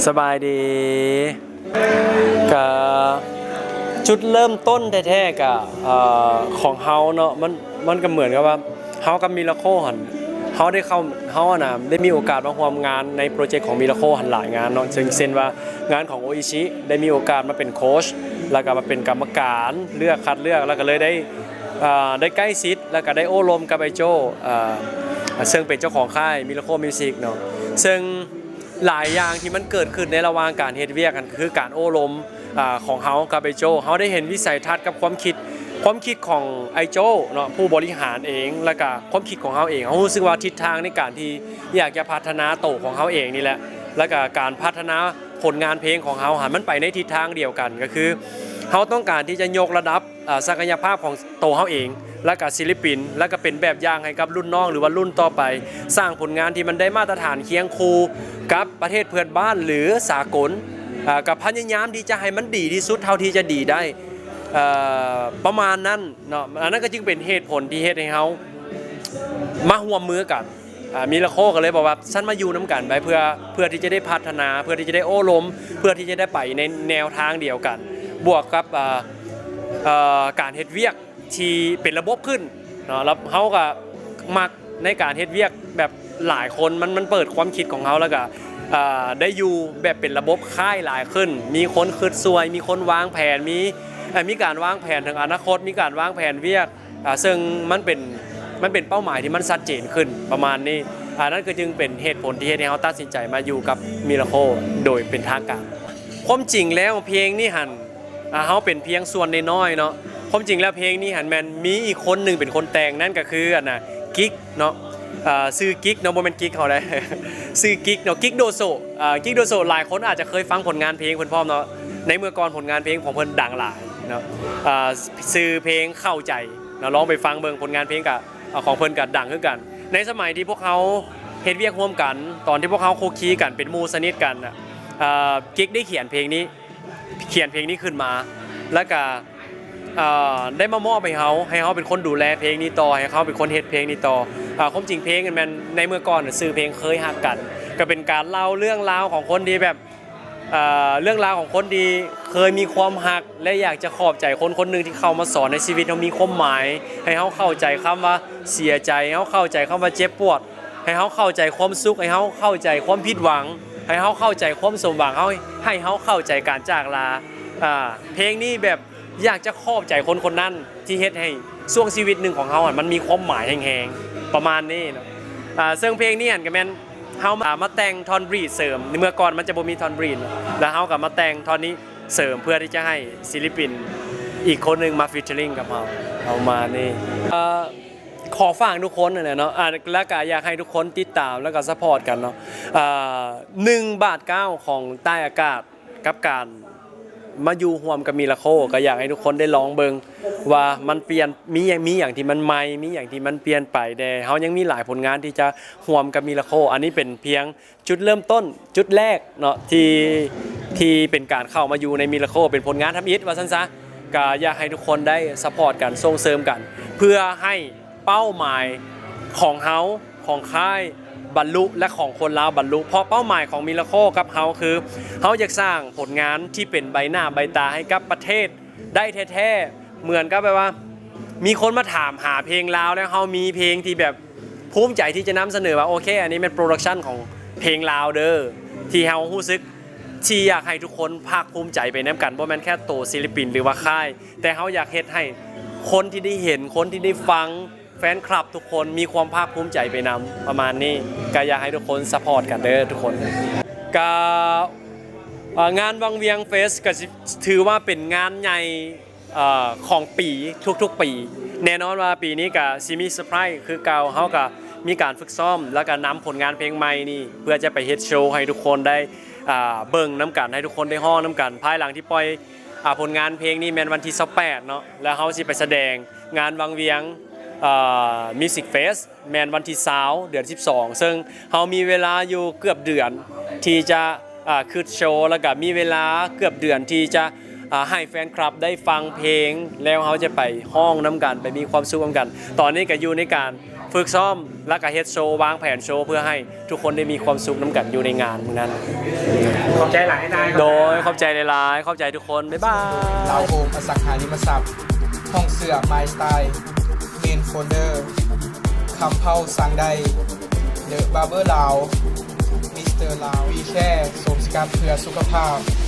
ສະບາຍດີ. ກະຈຸດເລີ່ມຕົ້ນແທ້ໆ ກະ ເອີ ຂອງເຮົາເນາະ ມັນ ມັນກະເໝືອນກັບວ່າ ເຮົາກັບມິລາໂຄຫັ້ນ ເຮົາໄດ້ເຂົ້າ ເຮົາຫັ້ນນະ ໄດ້ມີໂອກາດມາຮ່ວມງານໃນໂປຣເຈັກຂອງມິລາໂຄຫັ້ນຫຼາຍງານເນາະ ເຊັ່ນ ເຊັ່ນວ່າງານຂອງໂອອິຊິ ໄດ້ມີໂອກາດມາເປັນໂຄຊ ແລ້ວກະມາເປັນກຳມະການເລືອກ ຄັດເລືອກ ແລ້ວກະເລີຍໄດ້ ເອີ ໄດ້ໃກ້ຊິດ ແລ້ວກະໄດ້ໂອ້ລົມກັບໄອ້ໂຈ້ ເອີ ເຊິ່ງເປັນເຈົ້າຂອງຄ້າຍມິລາໂຄມິວຊິກເນາະ ເຊິ່ງ ຫຼາຍຢ່າງທີ່ມັນເກີດຂຶ້ນໃນລະຫວ່າງການເຮັດວຽກຫັ້ນ ຄືການໂອ້ລົມ ອາ ຂອງເຮົາກັບໄອ້ໂຈ້ ເຮົາໄດ້ເຫັນວິໄສທັດກັບຄວາມຄິດ ຄວາມຄິດຂອງໄອ້ໂຈ້ເນາະ ຜູ້ບໍລິຫານເອງ ແລ້ວກະຄວາມຄິດຂອງເຮົາເອງ ເຮົາຮູ້ສຶກວ່າທິດທາງໃນການທີ່ຢາກຈະພັດທະນາໂຕຂອງເຮົາເອງນີ້ແຫຼະ ແລ້ວກະການພັດທະນາຜົນງານເພງຂອງເຮົາຫັ້ນ ມັນໄປໃນທິດທາງດຽວກັນ ກະຄືເຮົາຕ້ອງການທີ່ຈະຍົກລະດັບ ອາ ສັກກະຍະພາບຂອງໂຕເຮົາເອງ ແລ້ວກະສິລປິນ ແລ້ວກະເປັນແບບຢ່າງໃຫ້ກັບລຸ້ນນ້ອງ ຫຼືວ່າລຸ້ນຕໍ່ໄປ ສ້າງຜົນງານທີ່ມັນໄດ້ມາດຕະຖານຄຽງຄູ່ກັບປະເທດເພື່ອນບ້ານ ຫຼື ສາກົນ ອາ ກະພະຍາຍາມທີ່ຈະໃຫ້ມັນດີທີ່ສຸດເທົ່າທີ່ຈະດີໄດ້ ເອີ ປະມານນັ້ນເນາະ ອັນນັ້ນກະຈຶ່ງເປັນເຫດຜົນທີ່ເຮັດໃຫ້ເຮົາມາຮ່ວມມືກັນ. ອາ ມິລາໂຄກະເລີຍບອກວ່າ ຊັ້ນມາຢູ່ນຳກັນໄປ ເພື່ອ ເພື່ອທີ່ຈະໄດ້ພັດທະນາ ເພື່ອທີ່ຈະໄດ້ໂອ້ລົມ ເພື່ອທີ່ຈະໄດ້ໄປໃນແນວທາງດຽວກັນ ບວກກັບ ອາ ເອີ ການເຮັດວຽກທີ່ເປັນລະບົບຂຶ້ນເນາະ ແລ້ວເຮົາກະມັກໃນການເຮັດວຽກແບບຫຼາຍຄົນ ມັນ ມັນເປີດຄວາມຄິດຂອງເຮົາ ແລ້ວກະ ອາ ໄດ້ຢູ່ແບບເປັນລະບົບຄ້າຍຫຼາຍຂຶ້ນ ມີຄົນຄຶດຊ່ວຍ ມີຄົນວາງແຜນ ມີ ເອີ ມີການວາງແຜນເຖິງອະນາຄົດ ມີການວາງແຜນວຽກ ອາ ເຊິ່ງມັນເປັນ ມັນເປັນເປົ້າໝາຍທີ່ມັນຊັດເຈນຂຶ້ນປະມານນີ້ ອາ ນັ້ນກະຈຶ່ງເປັນເຫດຜົນທີ່ເຮັດໃຫ້ເຮົາຕັດສິນໃຈມາຢູ່ກັບມິລາໂຄໂດຍເປັນທາງການ. ຄວາມຈິງແລ້ວເພງນີ້ຫັ້ນ ອາ ເຮົາເປັນພຽງສ່ວນນ້ອຍໆເນາະ ຄວາມຈິງແລ້ວເພງນີ້ຫັ້ນແມ່ນມີອີກຄົນໜຶ່ງເປັນຄົນແຕ່ງ ນັ້ນກະຄື ອັນນະ ກິກເນາະ ອາ ຊື່ກິກເນາະ ບໍ່ແມ່ນກິກເຮົາໃດ ຊື່ກິກເນາະ ກິກໂດໂຊ ອາ ກິກໂດໂຊ ຫຼາຍຄົນອາດຈະເຄີຍຟັງຜົນງານເພງເພິ່ນພ້ອມເນາະ ໃນເມື່ອກ່ອນຜົນງານເພງຂອງເພິ່ນດັງຫຼາຍເນາະ ອາ ຊື່ເພງເຂົ້າໃຈ ເນາະ ລອງໄປຟັງເບິ່ງ ຜົນງານເພງກະ ອາ ຂອງເພິ່ນກະດັງຄືກັນ ໃນສະໄໝທີ່ພວກເຮົາເຮັດວຽກຮ່ວມກັນ ຕອນທີ່ພວກເຮົາຄຸກຄີກັນເປັນໝູ່ສະໜິດກັນນະ ອາ ກິກໄດ້ຂຽນເພງນີ້ ຂຽນເພງນີ້ຂຶ້ນມາ ແລ້ວກະ ອາ ໄດ້ມາມອບໃຫ້ເຮົາ ໃຫ້ເຮົາເປັນຄົນດູແລເພງນີ້ຕໍ່ ໃຫ້ເຮົາເປັນຄົນເຮັດເພງນີ້ຕໍ່ ອາ ຄວາມຈິງເພງນັ້ນແມ່ນ ໃນເມື່ອກ່ອນນະ ຊື່ເພງເຄີຍຮັກກັນ ກະເປັນການເລົ່າເລື່ອງລາວຂອງຄົນທີ່ແບບ ເອີ ເລື່ອງລາວຂອງຄົນທີ່ເຄີຍມີຄວາມຮັກ ແລະ ຢາກຈະຂອບໃຈຄົນຄົນໜຶ່ງທີ່ເຂົ້າມາສອນໃນຊີວິດເຮົາ ມີຄວາມໝາຍ ໃຫ້ເຮົາເຂົ້າໃຈຄຳວ່າເສຍໃຈ ໃຫ້ເຮົາເຂົ້າໃຈຄຳວ່າເຈັບປວດ ໃຫ້ເຮົາເຂົ້າໃຈຄວາມສຸກ ໃຫ້ເຮົາເຂົ້າໃຈຄວາມຜິດຫວັງ ໃຫ້ເຮົາເຂົ້າໃຈຄວາມສົມຫວັງ ເຮົາ ໃຫ້ເຮົາເຂົ້າໃຈການຈາກລາ ອາ ເພງນີ້ແບບ ຢາກຈະຂອບໃຈຄົນຄົນນັ້ນ ທີ່ເຮັດໃຫ້ຊ່ວງຊີວິດໜຶ່ງຂອງເຮົາຫັ້ນ ມັນມີຄວາມໝາຍແຮງໆ ປະມານນີ້ເນາະ ອາ ເຊິ່ງເພງນີ້ຫັ້ນກະແມ່ນເຮົາມາ ມາແຕ່ງທ່ອນບຣີດເສີມ ໃນເມື່ອກ່ອນມັນຈະບໍ່ມີທ່ອນບຣີດ ແລ້ວເຮົາກະມາແຕ່ງທ່ອນນີ້ເສີມ ເພື່ອທີ່ຈະໃຫ້ສິລປິນອີກຄົນໜຶ່ງມາຟີດເຈີລິງກັບເຮົາ ປະມານນີ້ ເອີ ຂໍຝາກທຸກຄົນຫັ້ນແຫຼະເນາະ ອາ ແລ້ວກະຢາກໃຫ້ທຸກຄົນຕິດຕາມ ແລ້ວກະຊັບພອດກັນເນາະ ອາ ໜຶ່ງບາດກ້າວຂອງໃຕ້ອາກາດ ກັບການມາຢູ່ຮ່ວມກັບມິລາໂຄ ກະຢາກໃຫ້ທຸກຄົນໄດ້ລອງເບິ່ງວ່າມັນປ່ຽນ ມີຫຍັງ ມີຫຍັງທີ່ມັນໃໝ່ ມີຫຍັງທີ່ມັນປ່ຽນໄປແດ່ ເຮົາຍັງມີຫຼາຍຜົນງານທີ່ຈະຮ່ວມກັບມິລາໂຄ ອັນນີ້ເປັນພຽງຈຸດເລີ່ມຕົ້ນຈຸດແລກເນາະ ທີ່ ທີ່ເປັນການເຂົ້າມາຢູ່ໃນມິລາໂຄ ເປັນຜົນງານທຳອິດວ່າຊັ້ນຊະ ກະຢາກໃຫ້ທຸກຄົນໄດ້ຊັບພອດກັນ ສົ່ງເສີມກັນ ເພື່ອໃຫ້ ເປົ້າໝາຍຂອງເຮົາ ຂອງຄ້າຍບັນລຸ ແລະ ຂອງຄົນລາວບັນລຸ ເພາະເປົ້າໝາຍຂອງມິລາໂຄກັບເຮົາຄື ເຮົາຢາກສ້າງຜົນງານທີ່ເປັນໃບໜ້າໃບຕາໃຫ້ກັບປະເທດໄດ້ແທ້ໆ ເໝືອນກັບແບບວ່າ ມີຄົນມາຖາມຫາເພງລາວ ແລ້ວເຮົາມີເພງທີ່ແບບພູມໃຈທີ່ຈະນຳສະເໜີວ່າ ໂອເຄ ອັນນີ້ແມ່ນໂປຣດັກຊັນຂອງເພງລາວເດີ ທີ່ເຮົາຮູ້ສຶກ ທີ່ຢາກໃຫ້ທຸກຄົນພາກພູມໃຈໄປນຳກັນ ບໍ່ແມ່ນແຄ່ໂຕສິລປິນ ຫຼືວ່າຄ້າຍ ແຕ່ເຮົາຢາກເຮັດໃຫ້ຄົນທີ່ໄດ້ເຫັນ ຄົນທີ່ໄດ້ຟັງ ແຟນຄລັບທຸກຄົນມີຄວາມພາກພູມໃຈໄປນຳ ປະມານນີ້ ກະຢາກໃຫ້ທຸກຄົນຊັບພອດກັນເດີທຸກຄົນ ກະ ເອີ ງານວັງວຽງເຟສກະຊິຖືວ່າເປັນງານໃຫຍ່ ເອີ ຂອງປີ ທຸກໆປີ ແນ່ນອນວ່າປີນີ້ກະຊິມີເຊີໄພຣສ໌ຄືເກົ່າ ເຮົາກະມີການຝຶກຊ້ອມ ແລ້ວກະນຳຜົນງານເພງໃໝ່ນີ້ ເພື່ອຈະໄປເຮັດໂຊໃຫ້ທຸກຄົນໄດ້ ອາ ເບິ່ງນຳກັນ ໃຫ້ທຸກຄົນໄດ້ຮ້ອງນຳກັນ ພາຍຫຼັງທີ່ປ່ອຍ ອາ ຜົນງານເພງນີ້ແມ່ນວັນທີຊາວແປດເນາະ ແລ້ວເຮົາຊິໄປສະແດງງານວັງວຽງ ອາ ມິວສິກເຟສ ແມ່ນວັນທີຊາວ ເດືອນສິບສອງ ເຊິ່ງເຮົາມີເວລາຢູ່ເກືອບເດືອນທີ່ຈະ ອາ ຄຶດໂຊ ແລ້ວກະມີເວລາເກືອບເດືອນທີ່ຈະ ອາ ໃຫ້ແຟນຄລັບໄດ້ຟັງເພງ ແລ້ວເຮົາຈະໄປຮ້ອງນຳກັນ ໄປມີຄວາມສຸກນຳກັນ ຕອນນີ້ກະຢູ່ໃນການ ຝຶກຊ້ອມ ແລ້ວກໍເຮັດໂຊ ວາງແຜນໂຊ ເພື່ອໃຫ້ທຸກຄົນໄດ້ມີຄວາມສຸກນຳກັນຢູ່ໃນງານມື້ນັ້ນ. ຂອບໃຈຫຼາຍນາຍ. ໂດຍ ຂອບໃຈຫຼາຍໆ ຂອບໃຈທຸກຄົນ. ບາຍບາຍ. ລາວໂຮມ ອະສັງຫາລິມະຊັບ, ຫ້ອງເສື້ອ My Style, Men Folder, ຄຳເພົາ ສັ່ງໄດ້, The Barber ລາວ, Mister ລາວ, We Care ໂສມສະກັດເພື່ອສຸຂະພາບ.